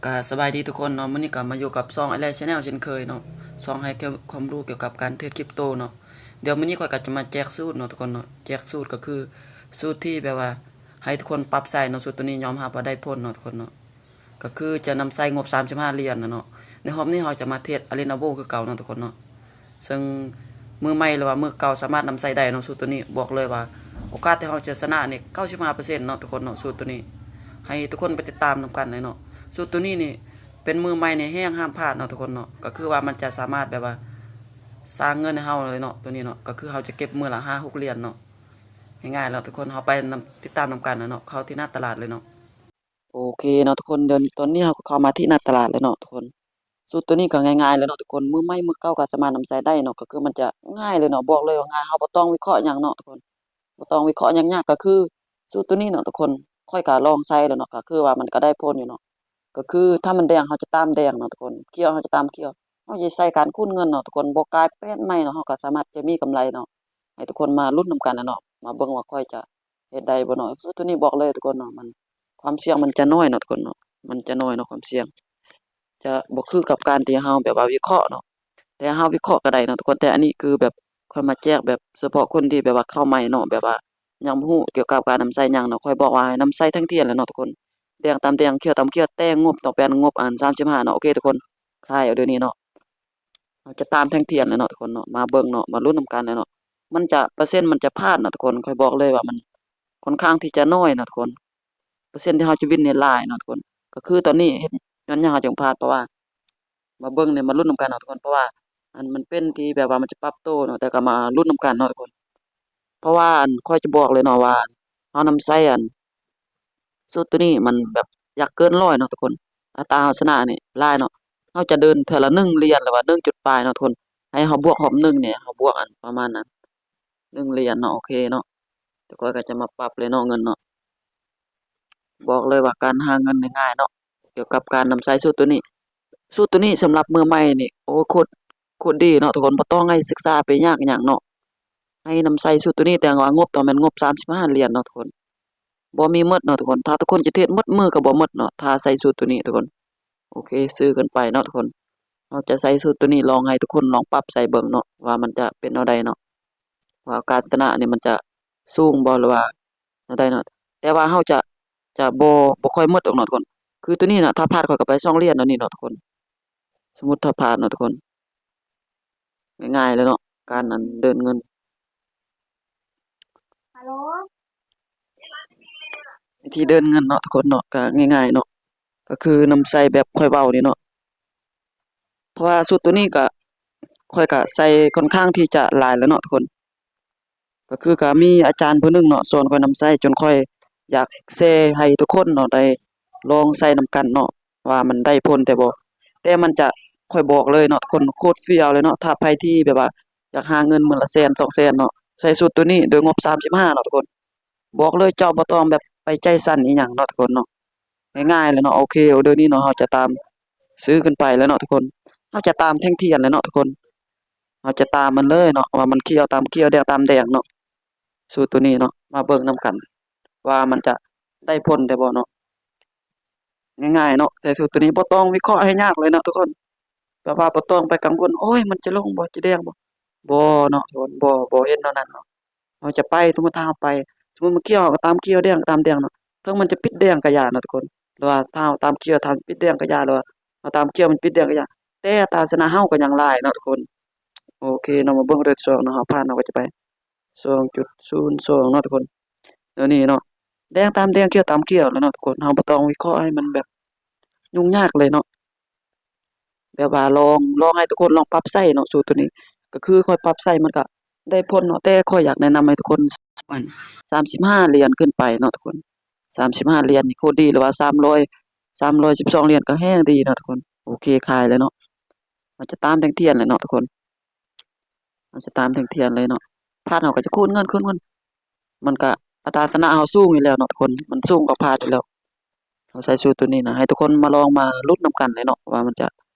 ກະສະບາຍດີທຸກຄົນເນາະ, ມື້ນີ້ກະມາຢູ່ກັບຊ່ອງ Alex Channel ເຊັ່ນເຄີຍເນາະ, ຊ່ອງໃຫ້ຄວາມຮູ້ກ່ຽວກັບການເທຣດຄຣິບໂຕເນາະ. ດຽວມື້ນີ້ຂ້ອຍກະຈະມາແຈກສູດເນາະທຸກຄົນເນາະ, ແຈກສູດກະຄືສູດທີ່ແບບວ່າໃຫ້ທຸກຄົນປັບໃຊ້ເນາະ. ສູດໂຕນີ້ຍອມຮັບວ່າໄດ້ຜົນເນາະທຸກຄົນເນາະ, ກະຄືຈະນຳໃຊ້ງົບສາມສິບຫ້າຫຼຽນນະເນາະ. ໃນຮອບນີ້ເຮົາຈະມາເທຣດ Arena World ຄືເກົ່າເນາະທຸກຄົນເນາະ. ເຊິ່ງມືໃໝ່ ຫຼືວ່າມືເກົ່າສາມາດນຳໃຊ້ໄດ້ເນາະ. ສູດໂຕນີ້ບອກເລີຍວ່າໂອກາດທີ່ເຮົາຈະຊະນະນີ້ເກົ້າສິບຫ້າເປີເຊັນເນາະທຸກຄົນເນາະ. ສູດໂຕນີ້ໃຫ້ທຸກຄົນໄປຕິດຕາມນຳກັນເລີຍເນາະ. ສູດໂຕນີ້ນີ້ເປັນມືໃໝ່ນີ້ແຮ່ງຫ້າມພາດເນາະທຸກຄົນເນາະ, ກະຄືວ່າມັນຈະສາມາດແບບວ່າສ້າງເງິນໃຫ້ເຮົາເລີຍເນາະ. ໂຕນີ້ເນາະ ກະຄືເຮົາຈະເກັບມື້ລະຫ້າຫົກຫຼຽນເນາະ, ງ່າຍໆເນາະທຸກຄົນ. ເຮົາໄປນຳ ຕິດຕາມນຳກັນເລີຍເນາະ, ເຂົ້າທີ່ໜ້າຕະຫຼາດເລີຍເນາະ. ໂອເຄເນາະທຸກຄົນ, ດຽວຕອນນີ້ເຮົາກະເຂົ້າມາທີ່ໜ້າຕະຫຼາດແລ້ວເນາະທຸກຄົນ. ສູດໂຕນີ້ກະງ່າຍໆເລີຍເນາະທຸກຄົນ, ມືໃໝ່ມືເກົ່າກະສາມາດນຳໃຊ້ໄດ້ເນາະ, ກະຄືມັນຈະງ່າຍເລີຍເນາະ. ບອກເລີຍວ່າງ່າຍ, ເຮົາບໍ່ຕ້ອງວິເຄາະຫຍັງເນາະທຸກຄົນ, ບໍ່ຕ້ອງວິເຄາະຫຍັງຍາກ. ກະຄືສູດໂຕນີ້ເນາະທຸກຄົນ, ຂ້ອຍກະລອງໃຊ້ແລ້ວເນາະ, ກະຄືວ່າມັນກະໄດ້ຜົນຢູ່ເນາະ. ກະຄືຖ້າມັນແດງເຮົາຈະຕາມແດງເນາະທຸກຄົນ, ຂຽວເຮົາຈະຕາມຂຽວ, ເຮົາຈະໃຊ້ການຄູນເງິນເນາະທຸກຄົນ, ບໍ່ກາຍແປດໃໝ່ເນາະ, ເຮົາກະສາມາດຈະມີກຳໄລເນາະ. ໃຫ້ທຸກຄົນມາລຸ້ນນຳກັນເນາະ, ມາເບິ່ງວ່າຂ້ອຍຈະ ເຮັດໄດ້ບໍ່ເນາະ. ຄືໂຕນີ້ບອກເລີຍທຸກຄົນເນາະ, ມັນ ຄວາມສ່ຽງມັນຈະນ້ອຍເນາະທຸກຄົນເນາະ, ມັນຈະນ້ອຍເນາະຄວາມສ່ຽງ, ຈະບໍ່ຄືກັບການທີ່ເຮົາແບບວ່າວິເຄາະເນາະ. ແຕ່ເຮົາວິເຄາະກະໄດ້ເນາະທຸກຄົນ, ແຕ່ອັນນີ້ຄືແບບຂ້ອຍມາແຈກແບບສະເພາະຄົນທີ່ແບບວ່າເຂົ້າໃໝ່ເນາະ, ແບບວ່າຍັງບໍ່ຮູ້ກ່ຽວກັບການນຳໃຊ້ຫຍັງເນາະ. ຂ້ອຍບອກວ່າໃຫ້ນຳໃຊ້ແທ່ງທຽນແຫຼະເນາະທຸກຄົນ, ແດງຕາມແດງ ຂຽວຕາມຂຽວ, ແຕ່ງົບຕ້ອງເປັນງົບອັນສາມສິບຫ້າເນາະ. ໂອເຄທຸກຄົນ, ຂາຍເອົາດຽວນີ້ເນາະ. ເຮົາຈະຕາມແທ່ງທຽນແຫຼະເນາະທຸກຄົນເນາະ, ມາເບິ່ງເນາະ, ມາລຸ້ນນຳກັນເນາະ. ມັນຈະ ເປີເຊັນມັນຈະພາດເນາະທຸກຄົນ, ຂ້ອຍບອກເລີຍວ່າມັນຄ່ອນຂ້າງທີ່ຈະນ້ອຍເນາະທຸກຄົນ, ເປີເຊັນທີ່ເຮົາຈະວິນນີ້ຫຼາຍເນາະທຸກຄົນ. ກະຄືຕອນນີ້ເຮັດ ຍ້ອນຫຍັງເຮົາຈຶ່ງພາດ, ເພາະວ່າ ມາເບິ່ງນີ້ ມາລຸ້ນນຳກັນເນາະທຸກຄົນ, ເພາະວ່າອັນມັນເປັນທີ່ແບບວ່າມັນຈະປັບໂຕເນາະ, ແຕ່ກະມາລຸ້ນນຳກັນເນາະທຸກຄົນ. ເພາະວ່າອັນ ຂ້ອຍຈະບອກເລີຍເນາະວ່າ ເຮົານຳໃຊ້ອັນ ສູດໂຕນີ້ມັນແບບຢາກເກີນຮ້ອຍເນາະທຸກຄົນ, ອັດຕາເຮົາຊະນະນີ້ຫຼາຍເນາະ. ເຮົາຈະເດີນເທື່ອລະໜຶ່ງຫຼຽນ ຫຼືວ່າໜຶ່ງຈຸດປາຍເນາະທຸກຄົນ, ໃຫ້ເຮົາບວກຮອບໜຶ່ງນີ້ ເຮົາບວກອັນປະມານນັ້ນ ໜຶ່ງຫຼຽນເນາະ. ໂອເຄເນາະ, ດຽວຂ້ອຍກະຈະມາປັບເລີຍເນາະ ເງິນເນາະ. ບອກເລີຍວ່າການຫາເງິນນີ້ງ່າຍເນາະ, ກ່ຽວກັບການນຳໃຊ້ສູດໂຕນີ້. ສູດໂຕນີ້ສຳລັບມືໃໝ່ນີ້ ໂອ້ ໂຄດ ໂຄດດີເນາະທຸກຄົນ, ບໍ່ຕ້ອງໃຫ້ສຶກສາໄປຍາກຫຍັງເນາະ, ໃຫ້ນຳໃຊ້ສູດໂຕນີ້. ແຕ່ວ່າງົບຕ້ອງແມ່ນງົບສາມສິບຫ້າຫຼຽນເນາະທຸກຄົນ, ບໍ່ມີໝົດເນາະທຸກຄົນ. ຖ້າທຸກຄົນຈະເທຣດໝົດມື້ກະບໍ່ໝົດເນາະ, ຖ້າໃຊ້ສູດໂຕນີ້ທຸກຄົນ. ໂອເຄ, ຊື້ກັນໄປເນາະທຸກຄົນ. ເຮົາຈະໃຊ້ສູດໂຕນີ້ ລອງໃຫ້ທຸກຄົນລອງປັບໃຊ້ເບິ່ງເນາະ ວ່າມັນຈະເປັນແນວໃດເນາະ, ວ່າໂອກາດຊະນະນີ້ມັນຈະສູງບໍ່ ຫຼືວ່າແນວໃດເນາະ. ແຕ່ວ່າເຮົາຈະ ຈະບໍ່ ບໍ່ຄ່ອຍໝົດດອກເນາະທຸກຄົນ. ຄືໂຕນີ້ນະ ຖ້າພາດຂ້ອຍກະໄປສອງຫຼຽນແນວນີ້ເນາະທຸກຄົນ, ສົມມຸດຖ້າພາດເນາະທຸກຄົນ. ງ່າຍໆເລີຍເນາະ ການອັນເດີນເງິນ. ຮາໂຫຼ ວິທີເດີນເງິນເນາະທຸກຄົນເນາະ, ກະງ່າຍໆເນາະ, ກະຄືນຳໃຊ້ແບບຂ້ອຍເວົ້ານີ້ເນາະ. ເພາະວ່າສູດໂຕນີ້ກະ ຂ້ອຍກະໃຊ້ຄ່ອນຂ້າງທີ່ຈະຫຼາຍແລ້ວເນາະທຸກຄົນ. ກະຄືກະມີອາຈານຜູ້ໜຶ່ງເນາະ ສອນຂ້ອຍນຳໃຊ້ ຈົນຂ້ອຍຢາກແຊໃຫ້ທຸກຄົນເນາະ ໄດ້ລອງໃຊ້ນຳກັນເນາະ ວ່າມັນໄດ້ຜົນແທ້ບໍ່. ແຕ່ມັນຈະ ຂ້ອຍບອກເລີຍເນາະທຸກຄົນ, ໂຄດຟຽວເລີຍເນາະ. ຖ້າໃຜທີ່ແບບວ່າຢາກຫາເງິນມື້ລະແສນສອງແສນເນາະ, ໃຊ້ສູດໂຕນີ້ໂດຍງົບສາມສິບຫ້າເນາະທຸກຄົນ. ບອກເລີຍ ເຈົ້າບໍ່ຕ້ອງແບບໄປໃຈສັ່ນອີ່ຫຍັງເນາະທຸກຄົນເນາະ, ງ່າຍໆເລີຍເນາະ. ໂອເຄ ເດີນີ້ເນາະ ເຮົາຈະຕາມຊື້ຂຶ້ນໄປເລີຍເນາະທຸກຄົນ. ເຮົາຈະຕາມແທ່ງທຽນເລີຍເນາະທຸກຄົນ, ເຮົາຈະຕາມມັນເລີຍເນາະ ວ່າມັນຂຽວຕາມຂຽວ ແດງຕາມແດງເນາະ. ສູດໂຕນີ້ເນາະ ມາເບິ່ງນຳກັນວ່າມັນຈະໄດ້ຜົນແທ້ບໍ່ເນາະ. ງ່າຍໆເນາະ, ໃຊ້ສູດໂຕນີ້ບໍ່ຕ້ອງວິເຄາະໃຫ້ຍາກເລີຍເນາະທຸກຄົນ. ແບບວ່າບໍ່ຕ້ອງໄປກັງວົນ ໂອ້ຍ ມັນຈະລົງບໍ່ ຈະແດງບໍ່, ບໍ່ເນາະທຸກຄົນ, ບໍ່ ບໍ່ເຮັດແນວນັ້ນເນາະ. ເຮົາຈະໄປ ສົມມຸດຖ້າເຮົາໄປ ສົມມຸດມັນຂຽວ ເຮົາກະຕາມຂຽວ ແດງກະຕາມແດງເນາະ. ເທິງມັນຈະປິດແດງກະຢ່າເນາະທຸກຄົນ, ຫຼືວ່າຖ້າເຮົາຕາມຂຽວ ຖ້າມັນປິດແດງກະຢ່າ ຫຼືວ່າເຮົາຕາມຂຽວມັນປິດແດງກະຢ່າ, ແຕ່ອັດຕາຊະນະເຮົາກະຍັງຫຼາຍເນາະທຸກຄົນ. ໂອເຄເນາະ, ມາເບິ່ງເດີ ສອງເນາະ, ເຮົາຜ່ານເຮົາກະຈະໄປ ສອງຈຸດສູນສອງເນາະທຸກຄົນ. ແນວນີ້ເນາະ, ແດງຕາມແດງ ຂຽວຕາມຂຽວແລ້ວເນາະທຸກຄົນ. ເຮົາບໍ່ຕ້ອງວິເຄາະໃຫ້ມັນແບບຫຍຸ້ງຍາກເລີຍເນາະ, ແບບວ່າລອງ ລອງໃຫ້ທຸກຄົນລອງປັບໃຊ້ເນາະ ສູດໂຕນີ້. ກະຄືຂ້ອຍປັບໃຊ້ມັນກະໄດ້ຜົນເນາະ, ແຕ່ຂ້ອຍຢາກແນະນຳໃຫ້ທຸກຄົນ ອັນ ສາມສິບຫ້າຫຼຽນຂຶ້ນໄປເນາະທຸກຄົນ. ສາມສິບຫ້າຫຼຽນນີ້ໂຄດດີ ຫຼືວ່າສາມຮ້ອຍ ສາມຮ້ອຍສິບສອງຫຼຽນກະແຮງດີເນາະທຸກຄົນ. ໂອເຄ ຂາຍແລ້ວເນາະ, ເຮົາຈະຕາມແທ່ງທຽນແຫຼະເນາະທຸກຄົນ. ເຮົາຈະຕາມແທ່ງທຽນເລີຍເນາະ, ພາດເຮົາກະຈະຄູນເງິນ ຄູນເງິນ, ມັນກະ ອັດຕາຊະນະເຮົາສູງຢູ່ແລ້ວເນາະທຸກຄົນ, ມັນສູງກວ່າພາດຢູ່ແລ້ວ. ເຮົາໃຊ້ສູດໂຕນີ້ນະ ໃຫ້ທຸກຄົນມາລອງມາລຸ້ນນຳກັນເລີຍເນາະ ວ່າມັນຈະ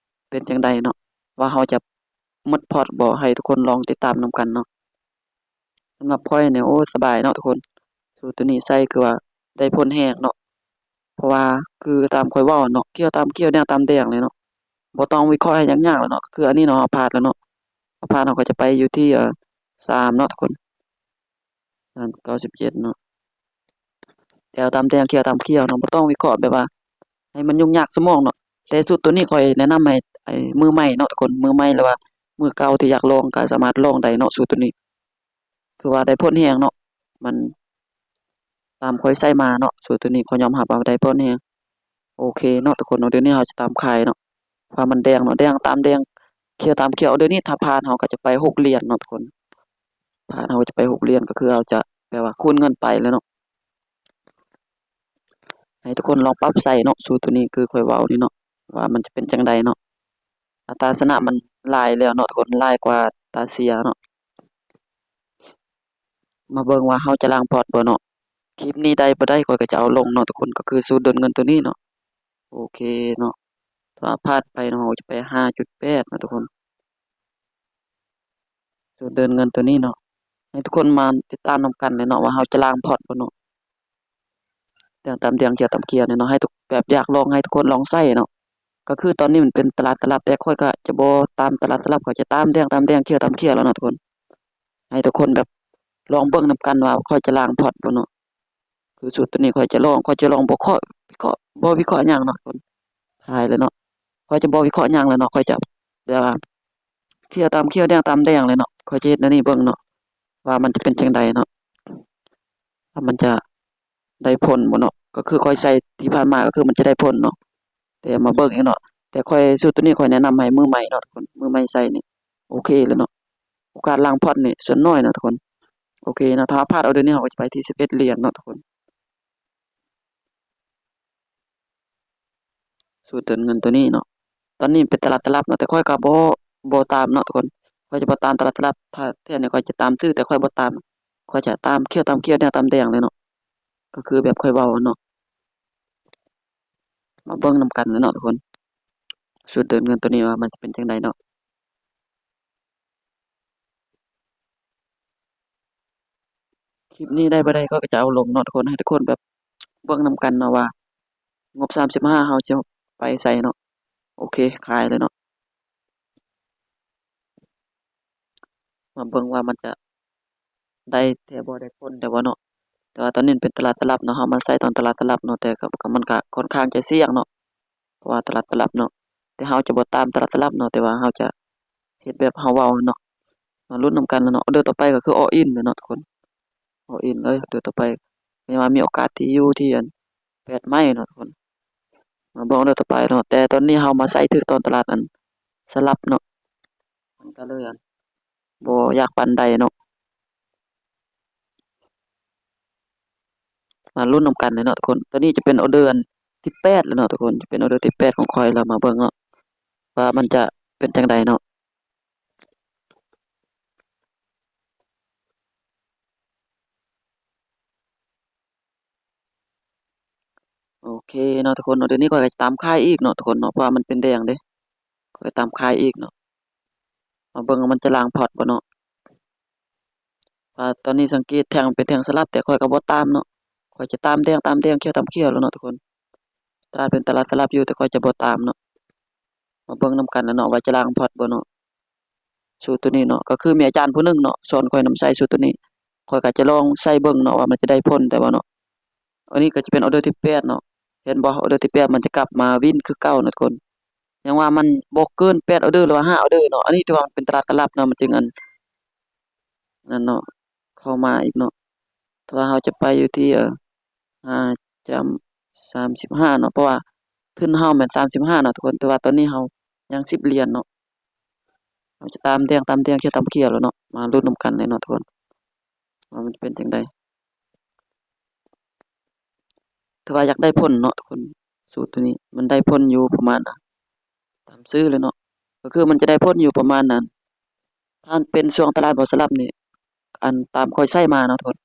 ເປັນຈັ່ງໃດເນາະ, ວ່າເຮົາຈະໝົດພອດບໍ່. ໃຫ້ທຸກຄົນລອງຕິດຕາມນຳກັນເນາະ. ສຳລັບຂ້ອຍນີ້ ໂອ້ ສະບາຍເນາະທຸກຄົນ, ສູດໂຕນີ້ໃຊ້ຄືວ່າໄດ້ຜົນແຮງເນາະ. ພາະວ່າຄືຕາມຂ້ອຍເວົ້າເນາະ ຂຽວຕາມຂຽວ ແດງຕາມແດງເລີຍເນາະ ບໍ່ຕ້ອງວິເຄາະໃຫ້ຍາກໆແລ້ວເນາະ. ຄືອັນນີ້ເນາະ ເຮົາພາດແລ້ວເນາະ ເຮົາພາດ ເຮົາກໍຈະໄປຢູ່ທີ່ ເອີ ສາມເນາະທຸກຄົນ. ສາມ ເກົ້າສິບເຈັດເນາະ ແດງຕາມແດງ ຂຽວຕາມຂຽວເນາະ ບໍ່ຕ້ອງວິເຄາະແບບວ່າໃຫ້ມັນຫຍຸ້ງຍາກສະໝອງເນາະ. ແຕ່ສູດໂຕນີ້ຂ້ອຍແນະນຳໃຫ້ ໃຫ້ມືໃໝ່ເນາະທຸກຄົນ ມືໃໝ່ ຫຼືວ່າມືເກົ່າທີ່ຢາກລອງກໍສາມາດລອງໄດ້ເນາະ ສູດໂຕນີ້. ຄືວ່າໄດ້ຜົນແຮງເນາະ ມັນຕາມຂ້ອຍໃຊ້ມາເນາະ ສູດໂຕນີ້ຂ້ອຍຍອມຮັບວ່າໄດ້ຜົນແຮງ. ໂອເຄເນາະທຸກຄົນເນາະ ດຽວນີ້ເຮົາຈະຕາມຂາຍເນາະ ວ່າມັນແດງເນາະ ແດງຕາມແດງ ຂຽວຕາມຂຽວ. ດຽວນີ້ຖ້າຜ່ານເຮົາກໍຈະໄປຫົກຫຼຽນເນາະທຸກຄົນ ຜ່ານເຮົາກໍຈະໄປຫົກຫຼຽນ ກໍຄືເຮົາຈະແບບວ່າຄູນເງິນໄປແລ້ວເນາະ. ໃຫ້ທຸກຄົນລອງປັບໃຊ້ເນາະ ສູດໂຕນີ້ຄືຂ້ອຍເວົ້ານີ້ເນາະ ວ່າມັນຈະເປັນຈັ່ງໃດເນາະ. ອັດຕາຊະນະມັນຫຼາຍແລ້ວເນາະທຸກຄົນ ຫຼາຍກວ່າຕາເສຍເນາະ. ມາເບິ່ງວ່າເຮົາຈະລ້າງພອດບໍ່ເນາະ. ຄລິບນີ້ໄດ້ບໍ່ໄດ້ຂ້ອຍກໍຈະເອົາລົງເນາະທຸກຄົນ ກໍຄືສູດເດີນເງິນໂຕນີ້ເນາະ. ໂອເຄເນາະ ຖ້າພາດໄປເນາະ ເຮົາຈະໄປຫ້າຈຸດແປດເນາະທຸກຄົນ. ສູດເດີນເງິນໂຕນີ້ເນາະ ໃຫ້ທຸກຄົນມາຕິດຕາມນຳກັນເລີຍເນາະ ວ່າເຮົາຈະລ້າງພອດບໍ່ເນາະ. ແດງຕາມແດງ ຂຽວຕາມຂຽວນີ້ເນາະ ໃຫ້ທຸກ ແບບຢາກລອງ ໃຫ້ທຸກຄົນລອງໃຊ້ເນາະ. ກໍຄືຕອນນີ້ມັນເປັນຕະຫຼາດຕະລັບ ແຕ່ຂ້ອຍກໍຈະບໍ່ຕາມຕະຫຼາດຕະລັບ ຂ້ອຍຈະຕາມແດງຕາມແດງ ຂຽວຕາມຂຽວແລ້ວເນາະທຸກຄົນ. ໃຫ້ທຸກຄົນແບບລອງເບິ່ງນຳກັນວ່າຂ້ອຍຈະລ້າງພອດບໍ່ເນາະ. ຄືສູດໂຕນີ້ຂ້ອຍຈະລອງ ຂ້ອຍຈະລອງບໍ່ເຄາະ ວິເຄາະ ບໍ່ວິເຄາະຫຍັງເນາະທຸກຄົນ ຂາຍເລີຍເນາະ. ຂ້ອຍຈະບໍ່ວິເຄາະຫຍັງເລີຍເນາະ ຂ້ອຍຈະແບບວ່າຂຽວຕາມຂຽວ ແດງຕາມແດງເລີຍເນາະ. ຂ້ອຍຈະເຮັດແນວນີ້ເບິ່ງເນາະ ວ່າມັນຈະເປັນຈັ່ງໃດເນາະ ວ່າມັນຈະ ໄດ້ຜົນບໍ່ເນາະ. ກໍຄືຂ້ອຍໃຊ້ທີ່ຜ່ານມາ ກໍຄືມັນຈະໄດ້ຜົນເນາະ ແຕ່ມາເບິ່ງເອງເນາະ. ແຕ່ຂ້ອຍ ສູດໂຕນີ້ຂ້ອຍແນະນຳໃຫ້ມືໃໝ່ເນາະທຸກຄົນ ມືໃໝ່ໃຊ້ນີ້ໂອເຄເລີຍເນາະ. ໂອກາດລ້າງພອດນີ້ສ່ວນໜ້ອຍເນາະທຸກຄົນ. ໂອເຄເນາະ ຖ້າວ່າພາດອອເດີນີ້ ເຮົາກໍຈະໄປທີ່ສິບເອັດຫຼຽນເນາະທຸກຄົນ. ສູດເດີນເງິນໂຕນີ້ເນາະ ຕອນນີ້ເປັນຕະຫຼາດຕະລັບເນາະ ແຕ່ຂ້ອຍກໍບໍ່ ບໍ່ຕາມເນາະທຸກຄົນ. ຂ້ອຍຈະບໍ່ຕາມຕະຫຼາດຕະລັບ ຖ້າແທ້ນີ້ຂ້ອຍຈະຕາມຊື້ ແຕ່ຂ້ອຍບໍ່ຕາມ ຂ້ອຍຈະຕາມຂຽວຕາມຂຽວ ແດງຕາມແດງເລີຍເນາະ ກໍຄືແບບຂ້ອຍເວົ້າເນາະ. ມາເບິ່ງນຳກັນເລີຍເນາະທຸກຄົນ ສູດເດີນເງິນໂຕນີ້ວ່າມັນຈະເປັນຈັ່ງໃດເນາະ. ຄລິບນີ້ໄດ້ບໍ່ໄດ້ຂ້ອຍກໍຈະເອົາລົງເນາະທຸກຄົນ ໃຫ້ທຸກຄົນແບບເບິ່ງນຳກັນເນາະວ່າງົບສາມສິບຫ້າເຮົາຈະໄປໃສເນາະ. ໂອເຄ ຂາຍເລີຍເນາະ. ມາເບິ່ງວ່າມັນຈະໄດ້ແທ້ບໍ່ ໄດ້ຜົນແທ້ບໍ່ເນາະ. ແຕ່ວ່າຕອນນີ້ມັນເປັນຕະຫຼາດຕະຫຼັບເນາະ ເຮົາມາໃຊ້ຕອນຕະຫຼາດຕະຫຼັບເນາະ ແຕ່ກໍ ກໍມັນກໍຄ່ອນຂ້າງຈະສ່ຽງເນາະ ເພາະວ່າຕະຫຼາດຕະຫຼັບເນາະ. ແຕ່ເຮົາຈະບໍ່ຕາມຕະຫຼາດຕະຫຼັບເນາະ ແຕ່ວ່າເຮົາຈະເຮັດແບບເຮົາເວົ້າເນາະ. ມາລຸ້ນນຳກັນເນາະ. ອອເດີຕໍ່ໄປກໍຄື all in ເນາະທຸກຄົນ all in ເລີຍ. ອອເດີຕໍ່ໄປ ແປວ່າມີໂອກາດທີ່ຢູ່ທີ່ອັນ ແປດໄມ້ເນາະທຸກຄົນ. ມາເບິ່ງເດີຕໍ່ໄປເນາະ ແຕ່ຕອນນີ້ເຮົາມາໃສ່ຖືກຕອນຕະຫຼາດອັນສະຫຼັບເນາະ ມັນກໍເລີຍອັນບໍ່ຢາກປານໃດເນາະ. ມາລຸ້ນນຳກັນເລີຍເນາະທຸກຄົນ. ຕອນນີ້ຈະເປັນອອເດີອັນທີແປດແລ້ວເນາະທຸກຄົນ ຈະເປັນອອເດີທີແປດຂອງຂ້ອຍແລ້ວ. ມາເບິ່ງເນາະວ່າມັນຈະເປັນຈັ່ງໃດເນາະ. ໂອເຄເນາະທຸກຄົນເນາະ ດຽວນີ້ຂ້ອຍກໍຈະຕາມຂາຍອີກເນາະທຸກຄົນເນາະ ເພາະວ່າມັນເປັນແດງເດ້ ຂ້ອຍຕາມຂາຍອີກເນາະ. ມາເບິ່ງວ່າມັນຈະລ້າງພອດບໍ່ເນາະ ວ່າຕອນນີ້ສັງເກດແທ່ງເປັນແທ່ງສະຫຼັບ ແຕ່ຂ້ອຍກໍບໍ່ຕາມເນາະ ຂ້ອຍຈະຕາມແດງຕາມແດງ ຂຽວຕາມຂຽວແລ້ວເນາະທຸກຄົນ. ຕະຫຼາດເປັນຕະຫຼາດສະຫຼັບຢູ່ ແຕ່ຂ້ອຍຈະບໍ່ຕາມເນາະ. ມາເບິ່ງນຳກັນແຫຼະເນາະວ່າຈະລ້າງພອດບໍ່ເນາະ. ສູດໂຕນີ້ເນາະ ກໍຄືມີອາຈານຜູ້ໜຶ່ງເນາະ ສອນຂ້ອຍນຳໃຊ້ສູດໂຕນີ້ ຂ້ອຍກໍຈະລອງໃຊ້ເບິ່ງເນາະວ່າມັນຈະໄດ້ຜົນແຕ່ບໍ່ເນາະ. ອັນນີ້ກໍຈະເປັນອອເດີທີແປດເນາະ ເຫັນບໍ່ ອອເດີທີແປດມັນຈະກັບມາວິນຄືເກົ່າເນາະທຸກຄົນ. ຫຍັງວ່າມັນບໍ່ເກີນແປດອອເດີ ຫຼືວ່າຫ້າອອເດີເນາະ. ອັນນີ້ຖືວ່າມັນເປັນຕະຫຼາດຕະຫຼັບເນາະ ມັນຈຶ່ງອັນນັ້ນເນາະ ເຂົ້າມາອີກເນາະ. ແຕ່ວ່າເຮົາຈະໄປຢູ່ທີ່ ເອີ ຫ້າຈຳສາມສິບຫ້າເນາະ ເພາະວ່າທຶນເຮົາແມ່ນສາມສິບຫ້າເນາະທຸກຄົນ ແຕ່ວ່າຕອນນີ້ເຮົາຍັງສິບຫຼຽນເນາະ. ເຮົາຈະຕາມແດງຕາມແດງ ຂຽວຕາມຂຽວແລ້ວເນາະ. ມາລຸ້ນນຳກັນເລີຍເນາະທຸກຄົນ ວ່າມັນຈະເປັນຈັ່ງໃດ. ຖືວ່າຢາກໄດ້ຜົນເນາະທຸກຄົນ ສູດໂຕນີ້ມັນໄດ້ຜົນຢູ່ປະມານ ຕາມຊື່ເລີຍເນາະ ກໍຄືມັນຈະໄດ້ຜົນຢູ່ປະມານນັ້ນ. ຖ້າເປັນຊ່ວງຕະຫຼາດບໍ່ສະຫຼັບນີ້ ອັນຕາມຂ້ອຍໃຊ້ມາເນາະທຸກຄົນ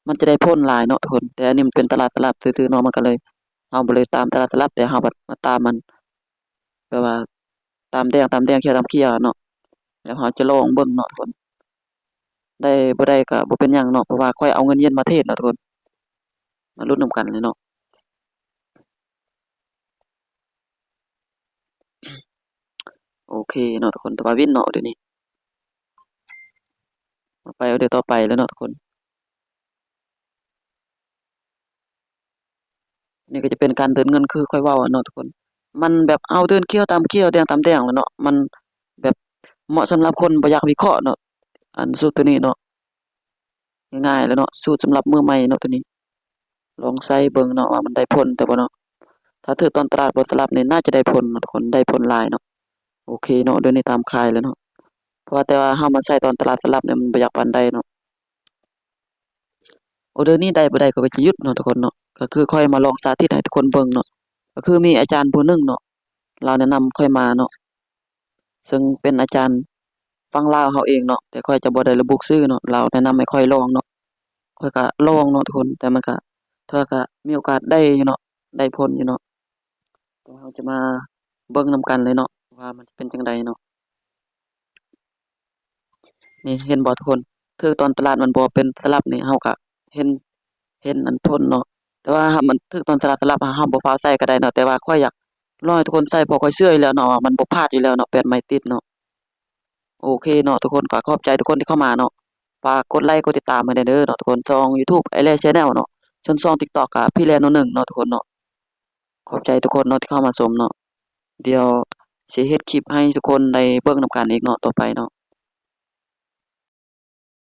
ມັນຈະໄດ້ຜົນຫຼາຍເນາະທຸກຄົນ. ແຕ່ອັນນີ້ມັນເປັນຕະຫຼາດຕະຫຼັບຊື່ໆເນາະ ມັນກໍເລີຍ ເຮົາບໍ່ເລີຍຕາມຕະຫຼາດຕະຫຼັບ ແຕ່ເຮົາບັດມາຕາມມັນ ແບບວ່າຕາມແດງຕາມແດງ ຂຽວຕາມຂຽວເນາະ. ແລ້ວເຮົາຈະລອງເບິ່ງເນາະທຸກຄົນ ໄດ້ບໍ່ໄດ້ກໍບໍ່ເປັນຫຍັງເນາະ ເພາະວ່າຂ້ອຍເອົາເງິນເຢັນມາເທຣດເນາະທຸກຄົນ. ມາລຸ້ນນຳກັນເລີຍເນາະ. ເຄເນາະທຸກຄົນ ແຕ່ວ່າວິນເນາະ ດຽວນີ້ ມາໄປອອເດີຕໍ່ໄປແລ້ວເນາະທຸກຄົນ. ນີ້ກໍຈະເປັນການເດີນເງິນຄືຂ້ອຍເວົ້າເນາະທຸກຄົນ ມັນແບບເຮົາເດີນຂຽວຕາມຂຽວ ແດງຕາມແດງແລ້ວເນາະ ມັນແບບເໝາະສຳລັບຄົນບໍ່ຢາກວິເຄາະເນາະ ອັນສູດໂຕນີ້ເນາະ ງ່າຍໆເລີຍເນາະ ສູດສຳລັບມືໃໝ່ເນາະໂຕນີ້ ລອງໃຊ້ເບິ່ງເນາະວ່າມັນໄດ້ຜົນແຕ່ບໍ່ເນາະ. ຖ້າຖືກຕອນຕະຫຼາດບໍ່ຕະຫຼັບນີ້ ໜ້າຈະໄດ້ຜົນເນາະທຸກຄົນ ໄດ້ຜົນຫຼາຍເນາະ. ໂອເຄເນາະ ດຽວນີ້ຕາມຂາຍແລ້ວເນາະ ເພາະວ່າແຕ່ວ່າເຮົາມາໃຊ້ຕອນຕະຫຼາດຕະຫຼັບນີ້ ມັນບໍ່ຢາກປານໃດເນາະ. ອອເດີນີ້ໄດ້ບໍ່ໄດ້ ຂ້ອຍກໍຈະຢຸດເນາະທຸກຄົນເນາະ ກໍຄືຂ້ອຍມາລອງສາທິດໃຫ້ທຸກຄົນເບິ່ງເນາະ ກໍຄືມີອາຈານຜູ້ໜຶ່ງເນາະ ລາວແນະນຳຂ້ອຍມາເນາະ ເຊິ່ງເປັນອາຈານຝັ່ງລາວເຮົາເອງເນາະ ແຕ່ຂ້ອຍຈະບໍ່ໄດ້ລະບຸຊື່ເນາະ ລາວແນະນຳໃຫ້ຂ້ອຍລອງເນາະ ຂ້ອຍກໍລອງເນາະທຸກຄົນ ແຕ່ມັນກໍ ເທື່ອກໍມີໂອກາດໄດ້ຢູ່ເນາະ ໄດ້ຜົນຢູ່ເນາະ. ແຕ່ເຮົາຈະມາເບິ່ງນຳກັນເລີຍເນາະ ວ່າມັນຈະເປັນຈັ່ງໃດເນາະ. ນີ້ເຫັນບໍ່ທຸກຄົນ ຖືກຕອນຕະຫຼາດມັນບໍ່ເປັນຕະຫຼັບນີ້ ເຮົາກະເຫັນ ເຫັນອັນຜົນເນາະ ແຕ່ວ່າຖ້າມັນຖືກຕອນຕະຫຼາດຕະຫຼັບ ເຮົາບໍ່ຟ້າວໃສ່ກໍໄດ້ເນາະ ແຕ່ວ່າຂ້ອຍຢາກລອງໃຫ້ທຸກຄົນໃຊ້ ເພາະຂ້ອຍເຊື່ອຢູ່ແລ້ວເນາະວ່າມັນບໍ່ພາດຢູ່ແລ້ວເນາະ ແປດໄມ້ຕິດເນາະ. ໂອເຄເນາະທຸກຄົນ ກໍຂອບໃຈທຸກຄົນທີ່ເຂົ້າມາເນາະ ຝາກກົດໄລກົດຕິດຕາມໃຫ້ແດ່ເດີເນາະທຸກຄົນ ຊ່ອງ YouTube ໄອແລ Channel ເນາະ ສ່ວນຊ່ອງ TikTok ກະ ພີ່ແລໂນໜຶ່ງເນາະທຸກຄົນເນາະ. ຂອບໃຈທຸກຄົນເນາະທີ່ເຂົ້າມາຊົມເນາະ ດຽວຊິເຮັດຄລິບໃຫ້ທຸກຄົນໄດ້ເບິ່ງນຳກັນອີກເນາະ ຕໍ່ໄປເນາະ.